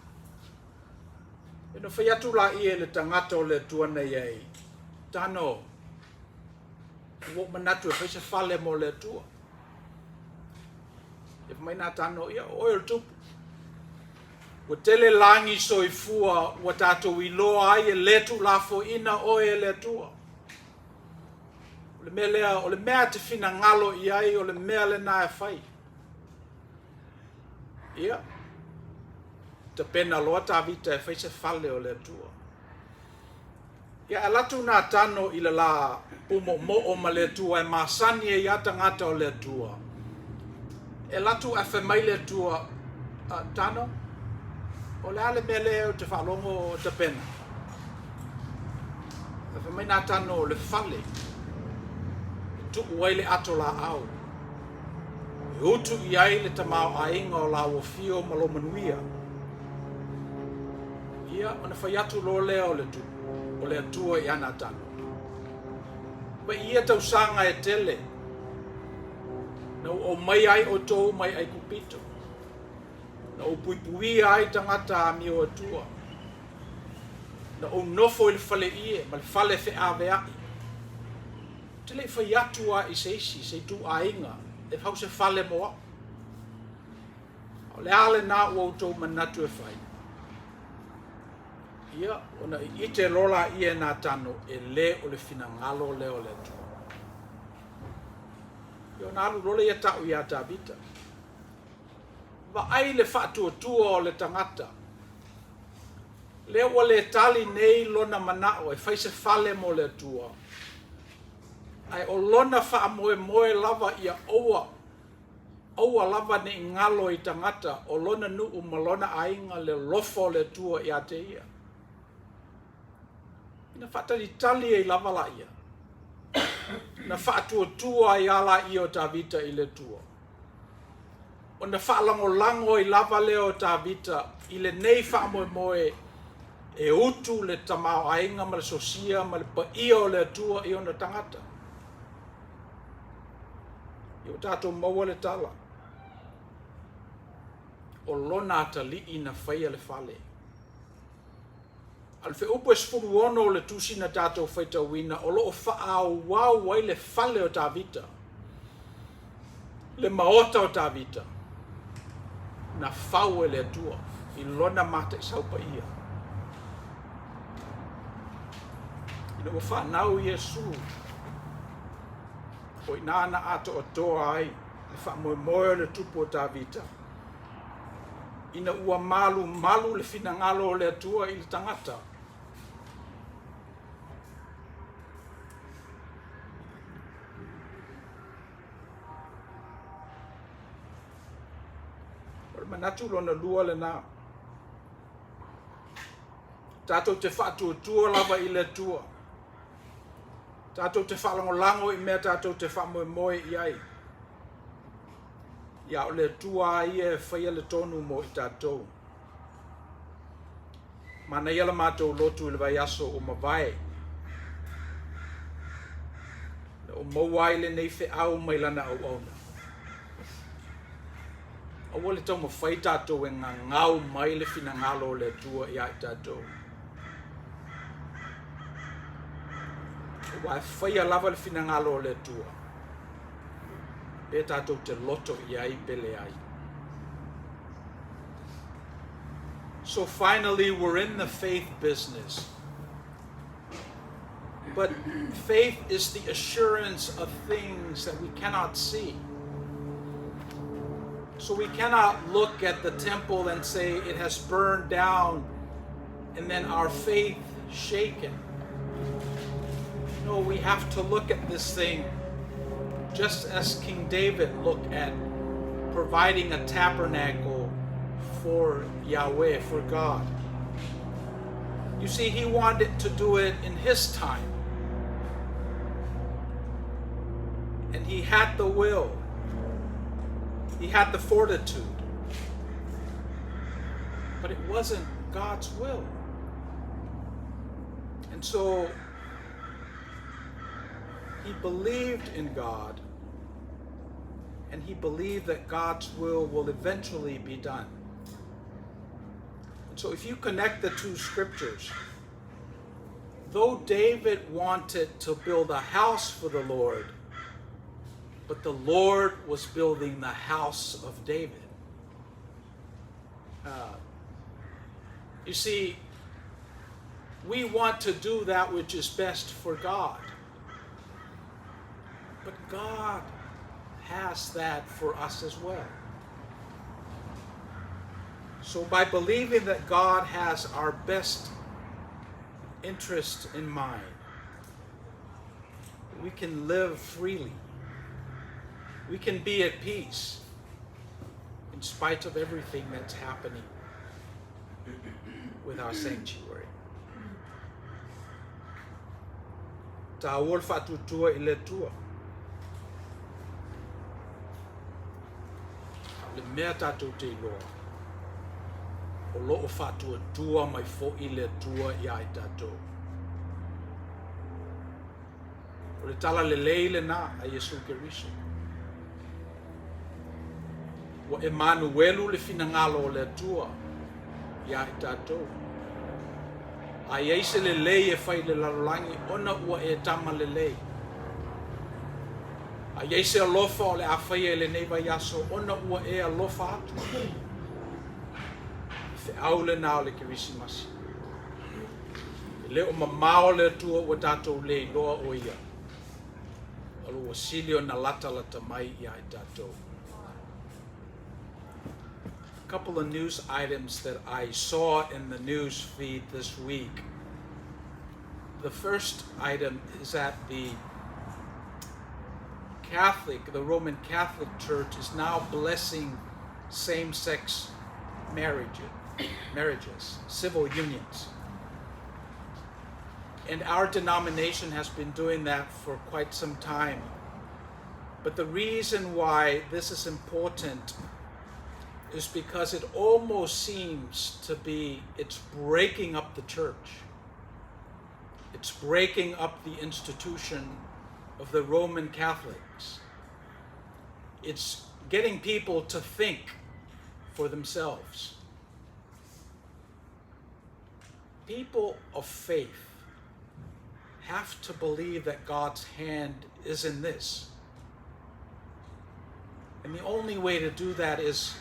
Ona fai atu laia i le tagata o le Atua na i ai, Tano, ua ou manatu e fai se fale mo le Atua. Ia fai mai Natano, ia o oe o le tupu. Ua tele lagi soifua ua tatou iloa ai e le tuulafoaiina oe e le Atua. O le mea lea, o le mea e te finagalo i ai, o le mea lena e fai. Ia, tapena loa Tavita e fai se fale o le Atua. Ia, e alu atu Natano i le la pumoomoo ma le Atua e masani ai lava tagata o le Atua. E alu atu ae fai mai le Atua, Tano, o le a le mea lea ou te faalogo o tapena? Ae fai mai Natano, o le fale e tuu ai le ato laau, e utu i ai le tamaoaiga o lāua fio ma lou manuia. Ia, ona fai atu loa lea o le, o le Atua ia Natano, Mai ia tausaga e tele, na ou aumaia ai outou mai Aikupito, na ou puipuia ai tagata amio atua, na ou nofo i le faleie ma le fale feaveai. Ou te le i fai atu lava i se isi, se ituaiga, e fau se fale mo au. A o le a lena ua outou manatu e fai? Ia, ona ite loa laia e Natano, e lē o le finagalo lea o le Atua. Ia ona alu loa lea ia ta'u iā Tavita. Vaai le faatuatua o le tagata. Lea ua le tali nei lona mana'o e fai se fale mo le Atua, ae o lona faamoemoe lava ia aua, aua lava ne i galo i tagata o lona nuu ma lona aiga le alofa o le Atua ia te ia. Na faatalitali ai lava laia, na faatuatua ai lava laia o Tavita i le Atua. Ona faalagolago ai lava lea o Tavita i lenei faamoemoe e utu le tamaoaiga ma le sosia ma le paia o le Atua i ona tagata. Ia ua tatou maua le tala, o lona atalii na faia le fale. A o le feaupu e 16 o le tusi na tatou faitauina, o lo o faaauau ai le fale o Tavita, le maota o Tavita, na fau e le Atua i lona mataisau paia. Ina ua fanau Iesu, o i ina na atoatoa ai le faamoemoe o le tupu o Tavita, ina ua malumalu le finagalo o le Atua i le tagata. O le manatu lona lua lena. Tatou te faatuatua lava i le Atua. Tatou te faalagolago i mea tatou te faamoemoe i ai. Ia o le Atua lava ia e faia le tonu mo i tatou. Manaia la matou lotu i le vaiaso ua mavae. Na ou maua ai lenei feau mai lana auauna. Aua le taumafai tatou e gagau mai le finagalo o le Atua ia i tatou. Aua e faia lava le finagalo o le Atua, pe tatou te loto i ai pe leai. So finally, we're in the faith business. But faith is the assurance of things that we cannot see. So we cannot look at the temple and say it has burned down and then our faith shaken. No, we have to look at this thing just as King David looked at providing a tabernacle for Yahweh, for God. You see, he wanted to do it in his time. And he had the will, he had the fortitude. But it wasn't God's will. And so he believed in God, and he believed that God's will eventually be done. And so if you connect the two scriptures, though David wanted to build a house for the Lord, but the Lord was building the house of David. You see, we want to do that which is best for God. But God has that for us as well. So by believing that God has our best interest in mind, we can live freely. We can be at peace in spite of everything that's happening with our sanctuary. Taua le faatuatua i le Atua. A o le mea tatou te iloa, o lo o faatuatua mai foi le Atua ia i tatou. O le tala lelei lena a Iesu Keriso. Ua Emanuelu le finagalo o le Atua ia i tatou. A i ai se lelei e fai i le lalolagi ona ua e tama lelei. A i ai se alofa o le a faia i lenei vaiaso ona ua e alofa atu. Le feau lena o le Kerisimasi. E le o mamao le Atua ua tatou le iloa o ia. A ua sili ona latalata mai ia i tatou. A couple of news items that I saw in the news feed this week. The first item is that the Roman Catholic Church is now blessing same-sex marriages, civil unions. And our denomination has been doing that for quite some time. But the reason why this is important is because it almost seems to be it's breaking up the church. It's breaking up the institution of the Roman Catholics. It's getting people to think for themselves. People of faith have to believe that God's hand is in this. And the only way to do that is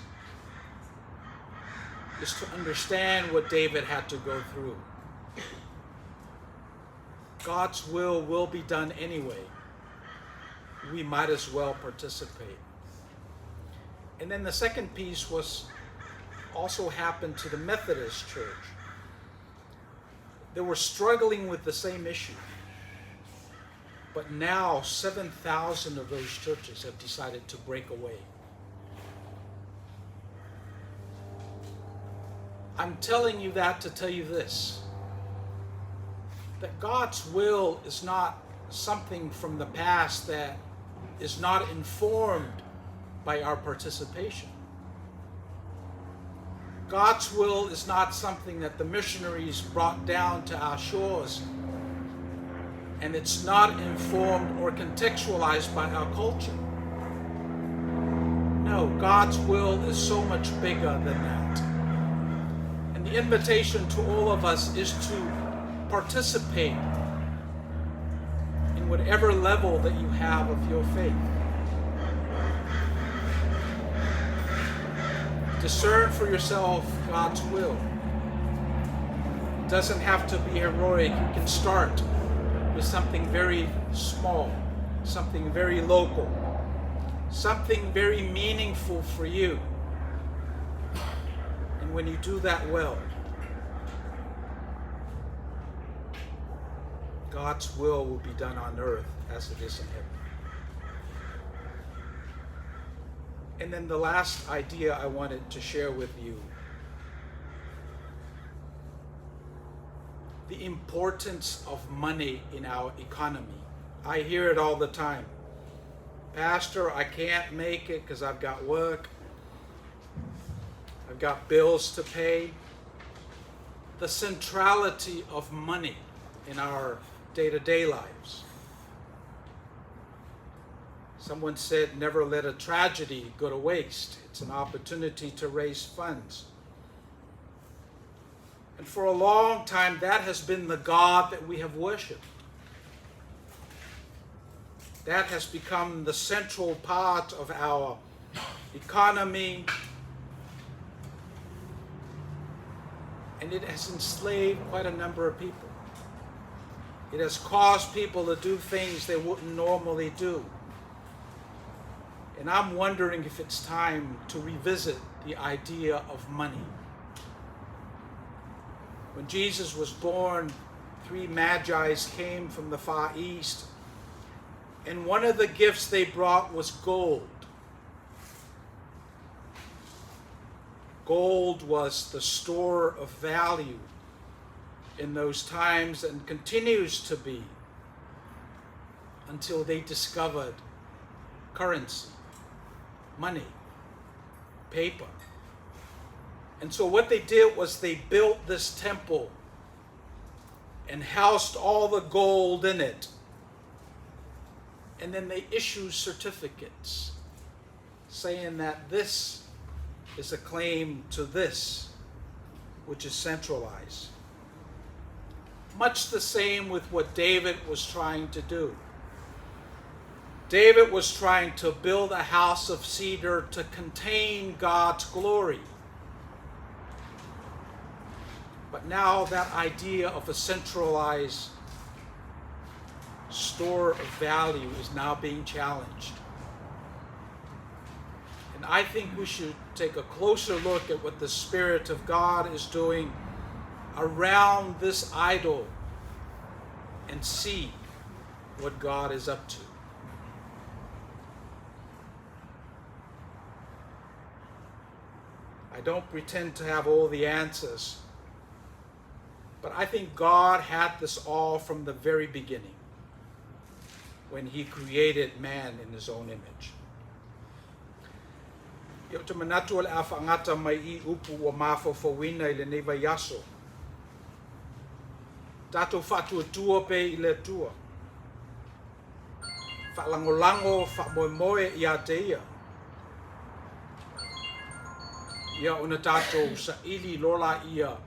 to understand what David had to go through. God's will be done anyway. We might as well participate. And then the second piece was also happened to the Methodist Church. They were struggling with the same issue. But now 7,000 of those churches have decided to break away. I'm telling you that to tell you this, that God's will is not something from the past that is not informed by our participation. God's will is not something that the missionaries brought down to our shores, and it's not informed or contextualized by our culture. No, God's will is so much bigger than that. And the invitation to all of us is to participate in whatever level that you have of your faith. Discern for yourself God's will. It doesn't have to be heroic. You can start with something very small, something very local, something very meaningful for you. And when you do that well, God's will be done on earth as it is in heaven. And then the last idea I wanted to share with you, the importance of money in our economy. I hear it all the time. Pastor, I can't make it because I've got work. I've got bills to pay. The centrality of money in our day-to-day lives. Someone said, never let a tragedy go to waste. It's an opportunity to raise funds. And for a long time, that has been the God that we have worshipped. That has become the central part of our economy. And it has enslaved quite a number of people. It has caused people to do things they wouldn't normally do. And I'm wondering if it's time to revisit the idea of money. When Jesus was born, 3 magi's came from the Far East, and one of the gifts they brought was gold. Gold was the store of value in those times and continues to be until they discovered currency, money, paper. And so what they did was they built this temple and housed all the gold in it. And then they issued certificates saying that this is a claim to this, which is centralized. Much the same with what David was trying to do. David was trying to build a house of cedar to contain God's glory. But now that idea of a centralized store of value is now being challenged. And I think we should take a closer look at what the Spirit of God is doing around this idol and see what God is up to. I don't pretend to have all the answers, but I think God had this all from the very beginning when he created man in his own image. Ia o te manatu o le a whaangata mai i upu ua mafofowina i lenei vaiaso. Tātou whaatuatua pe i le atua. Whaalangolango, whaamoemoe i a te ia. Ia ona tātou sa ili lola ia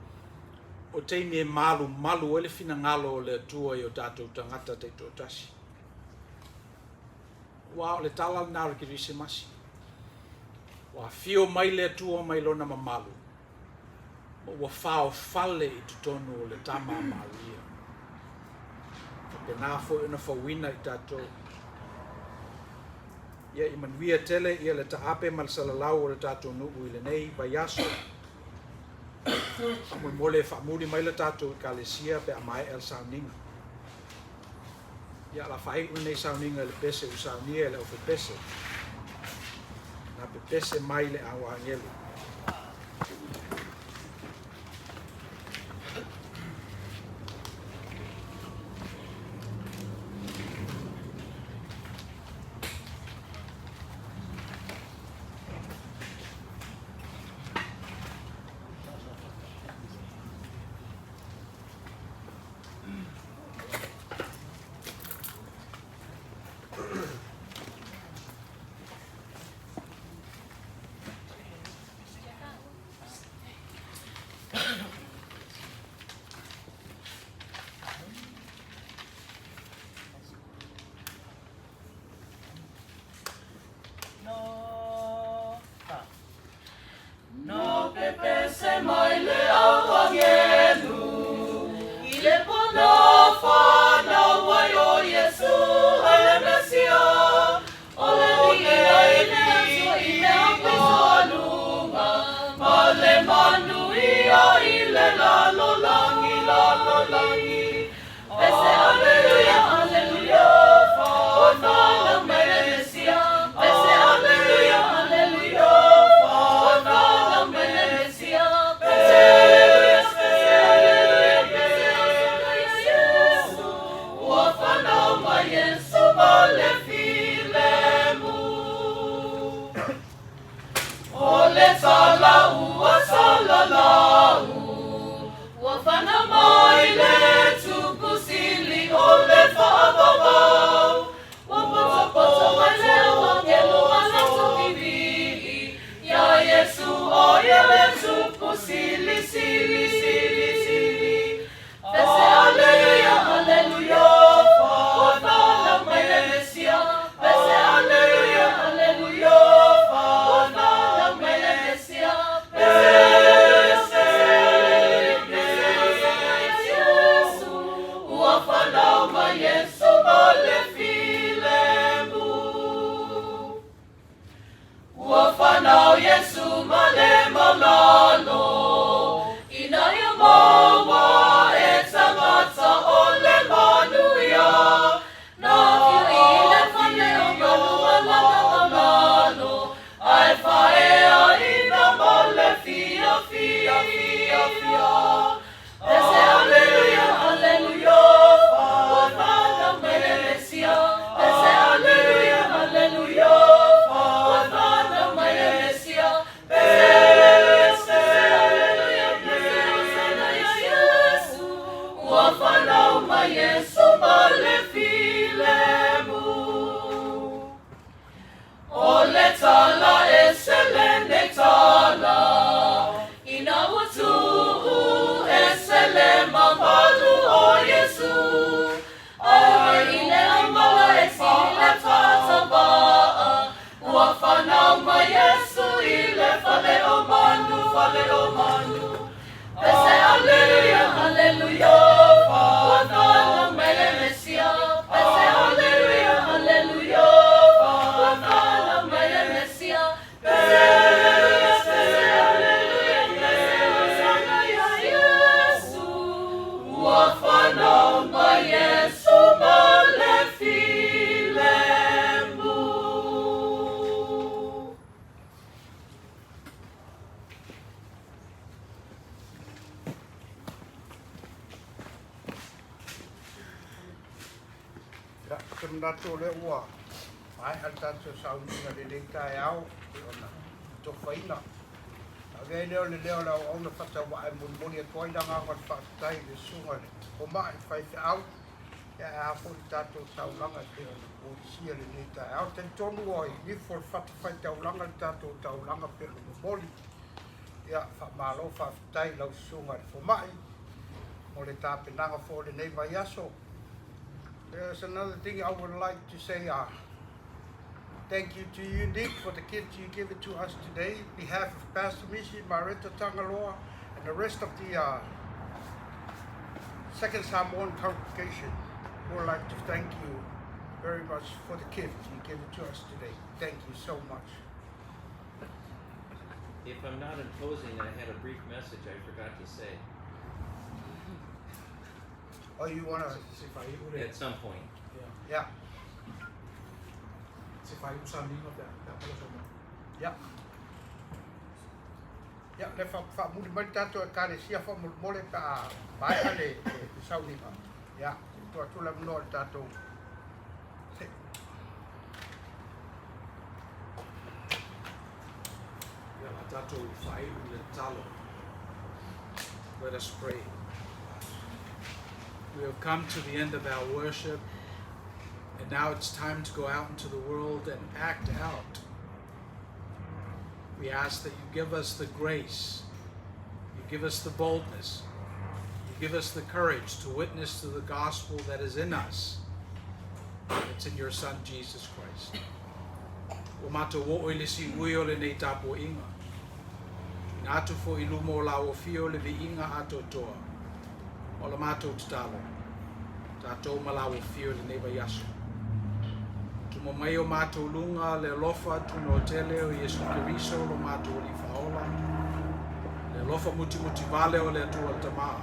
o teimi e malu malu ele whina o le atua i o tātou tangata te tōtasi. Ua o le tala nā o le kirisimasi. Ua whio mai le atua mai lona mamalu. Ma ua whao fale i totonu o le tama a Maria. Pe nā fo una whawina i tātou. Ia i manuia tele ia le taape ma le salalau o le tātou nuu i lenei vaiaso. Faamolemole faamuli mai le tātou ekalesia pe a maea le sauniga. Ia la faaiu lenei sauniga i le pese ua saunia e le aufepese. Na pepese mai le auagelu. lagi. Pese aleluia, aleluia, ua fanau mai le Mesia. Pese aleluia, aleluia, ua fanau mai le Mesia. Pese aleluia, pese aleluia, pese hosana ia Iesu. Ua fanau mai Iesu ma le filemu. O le tala ua salalau, ua fanau mai le Tupu Sili o le faavauvau. Ua potopoto mai le auangelo ma latou vivii, ia Iesu o ia le Tupu Sili, Sili, Sili, Sili. Pese aleluia, aleluia, ua fanau mai le Mesia. Pese aleluia, aleluia, ua fanau mai le Mesia. Pese aleluia, pese aleluia, pese hosana ia Iesu. Ua fanau mai Iesu ma le filemu. Ua fanau Iesu ma le maulalo, ina ia maua e tagata o le manuia. Na afio i le fale o manu ma lana maulalo, ae faaeaina ma le fiafia, fiafia. Pese aleluia, aleluia, ua fanau mai le Mesia. Pese aleluia, aleluia, ua fanau mai le Mesia. Pese aleluia, pese aleluia, pese hosana ia Iesu. Ua fanau mai Iesu ma le filemu. O le tala e ese lenei tala, ina ua tuu ese le mamalu o Iesu. Aue i le aumala e sili le faatavaa, ua fanau mai Iesu i le fale o manu, fale o manu. Pese aleluia, aleluia, ua fanau mai le Mesia. Pese aleluia, aleluia, ua fanau mai le Mesia. Pese aleluia, pese aleluia, pese hosana ia Iesu. Ua fanau mai Iesu ma le filemu. Ia, ou te manatu o lea ua maea le tatou sauniga i lenei taeao e pei ona tofaina. Avea ai lea o le leo o le auauna faatauvaa e molimoli atu ai le agaga o le faafetai i le susuga i le fomai faifeau, ia ae a foi le tatou taulaga e pei ona molia lenei taeao. E talitonu ua i nifo o le fatafaitaulaga le tatou taulaga e pei ona momoli. Ia, faamalo faafetai i lau susuga i le fomai mo le tapenaga foi o lenei vaiaso. There's another thing I would like to say. Thank you to you, Nick, for the gift you give it to us today. On behalf of Pastor Misi, Mareta Tangaloa, and the rest of the Second Samoan congregation, we would like to thank you very much for the gift you give it to us today. Thank you so much. If I'm not imposing, I had a brief message I forgot to say Oh, you want to? At some point. Yeah. Se faaiu sauniga pe a pala mai. Yeah, le faamuli mai le tatou ekalesia faamolemole pe a maea le sauniga. Ia, tuu atu le avanoa i le tatou. Ia o le a tatou faaiu i le tatalo. Let us pray. We have come to the end of our worship, and now it's time to go out into the world and act out. We ask that you give us the grace, you give us the boldness, you give us the courage to witness to the gospel that is in us. It's in your Son, Jesus Christ. Ua matou oo i le siui o lenei tapuaiga. Tuuina atu foi i luma o lau afio le viiga atoatoa. O la matou tatalo. Tatou ma lau afio i lenei vaiaso. Tuma mai o matou luga le alofa tunoatele o Iesu Keriso lo matou Alii Faaola, le alofa mutimuti vale o le Atua le Tama,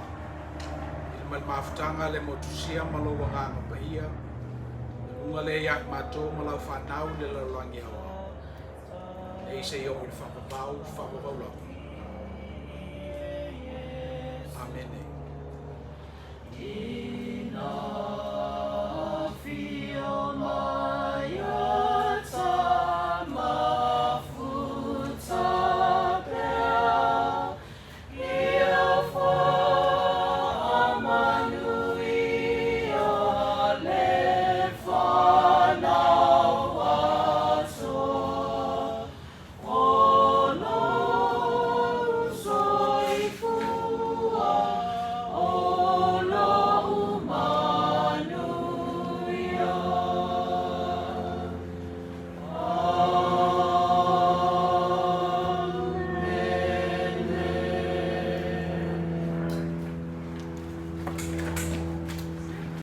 i le mai le mafutaga le motusia ma lou Agaga Paia, le luga lea ia i matou ma lau fanau i le lalolagi aoao, nei seia oo i le faavavau faavavau lava.